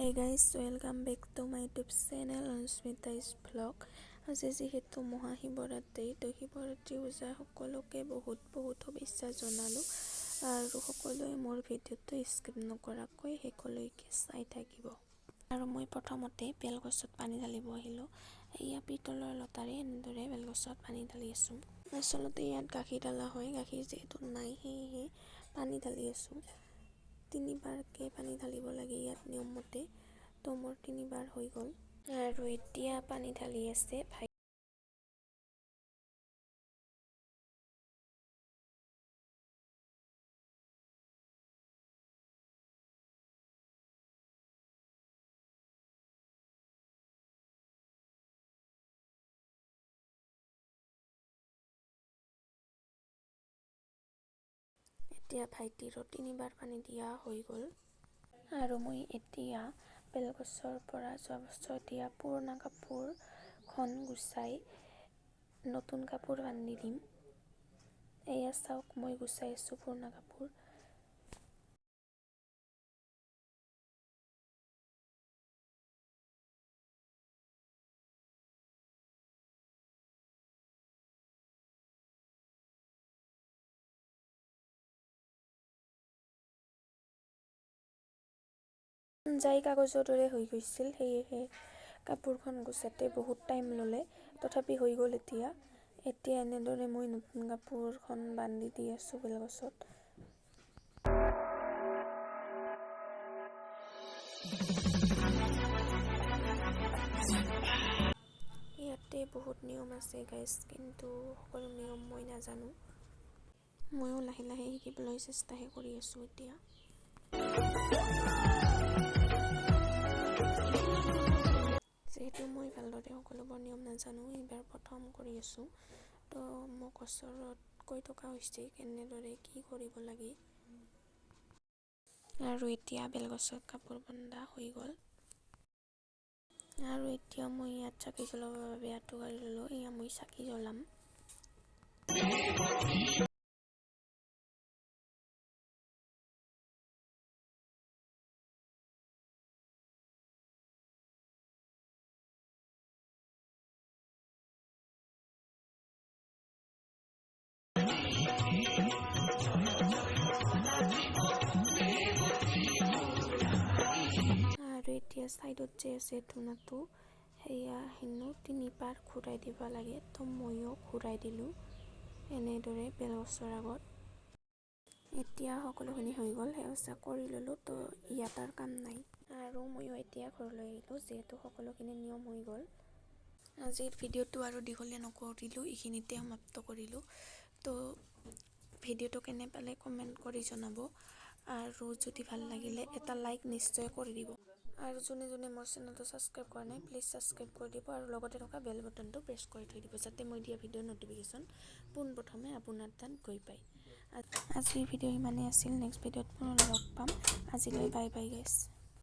Hey guys, welcome back to my YouTube channel Anusmita's vlog. আজি যিহেতু মহাশিৱৰাত্ৰি, তো শিৱৰাত্ৰি পূজাৰ সকলোকে বহুত বহুত শুভেচ্ছা জনালোঁ আৰু সকলোৱে মোৰ ভিডিঅ'টো স্কিপ নকৰাকৈ শেষলৈকে চাই থাকিব। আৰু মই প্ৰথমতে বেলগছত পানী ঢালিব আহিলোঁ। এয়া পিতলৰ লতাৰে এনেদৰে বেলগছত পানী ঢালি আছোঁ। আচলতে ইয়াত গাখীৰ ঢালা হয়, গাখীৰ যিহেতু নাই সেয়েহে পানী ঢালি আছোঁ। তিনিবাৰকৈ পানী ঢালিব লাগে ইয়াত নিয়মমতে, তো মোৰ তিনিবাৰ হৈ গ'ল। আৰু এতিয়া পানী ঢালি আছে ভাই। এতিয়া ভাইটিৰো তিনিবাৰ পানী দিয়া হৈ গ'ল। আৰু মই এতিয়া বেলগছৰ পৰা যোৱা বছৰ দিয়া পুৰণা কাপোৰখন গুচাই নতুন কাপোৰ বান্ধি দিম। এয়া চাওক, মই গুচাই আছোঁ পুৰণা কাপোৰ। যাই কাগজৰ দৰে হৈ গৈছিল, সেয়েহে কাপোৰখন গুচাতে বহুত টাইম ল'লে, তথাপি হৈ গ'ল। এতিয়া এতিয়া এনেদৰে মই নতুন কাপোৰখন বান্ধি দি আছোঁ বেলগছত। ইয়াতে বহুত নিয়ম আছে গাইজ, কিন্তু সকলো নিয়ম মই নাজানো। ময়ো লাহে লাহে শিকিবলৈ চেষ্টাহে কৰি আছোঁ এতিয়া। যিহেতু মই ভালদৰে সকলোবোৰ নিয়ম নাজানো, এইবাৰ প্ৰথম কৰি আছোঁ, তো মোক ওচৰত কৈ থকা হৈছে কেনেদৰে কি কৰিব লাগে। আৰু এতিয়া বেলগছত কাপোৰ বন্ধা হৈ গ'ল। আৰু এতিয়া মই ইয়াত চাকি জ্বলাবৰ বাবে আঁঠু কাঢ়ি ল'লোঁ। এয়া মই চাকি জ্বলাম। আৰু এতিয়া ছাইডত যে আছে ধূনাটো, সেয়া হেনো তিনিবাৰ ঘূৰাই দিব লাগে, তো ময়ো ঘূৰাই দিলোঁ এনেদৰে বেলগছৰ আগত। এতিয়া সকলোখিনি হৈ গ'ল, সেৱা কৰি ল'লোঁ, তো ইয়াত আৰু কাম নাই। আৰু ময়ো এতিয়া ঘৰলৈ আহিলোঁ, যিহেতু সকলোখিনি নিয়ম হৈ গ'ল। আজিৰ ভিডিঅ'টো আৰু দীঘলীয়া নকৰিলোঁ, এইখিনিতে সমাপ্ত কৰিলোঁ। তো ভিডিঅ'টো কেনে পালে কমেণ্ট কৰি জনাব, আৰু যদি ভাল লাগিলে এটা লাইক নিশ্চয় কৰি দিব। আৰু যোনে যোনে মোৰ চেনেলটো ছাবস্ক্ৰাইব কৰা নাই, প্লিজ ছাবস্ক্ৰাইব কৰি দিব আৰু লগতে থকা বেল বটনটো প্ৰেছ কৰি থৈ দিব, যাতে মই দিয়া ভিডিঅ'ৰ ন'টিফিকেশ্যন পোনপ্ৰথমে আপোনাৰ তাত গৈ পায়। আজিৰ ভিডিঅ' ইমানেই আছিল। নেক্সট ভিডিঅ'ত পুনৰ লগ পাম। আজিলৈ বাই বাই গাইছ।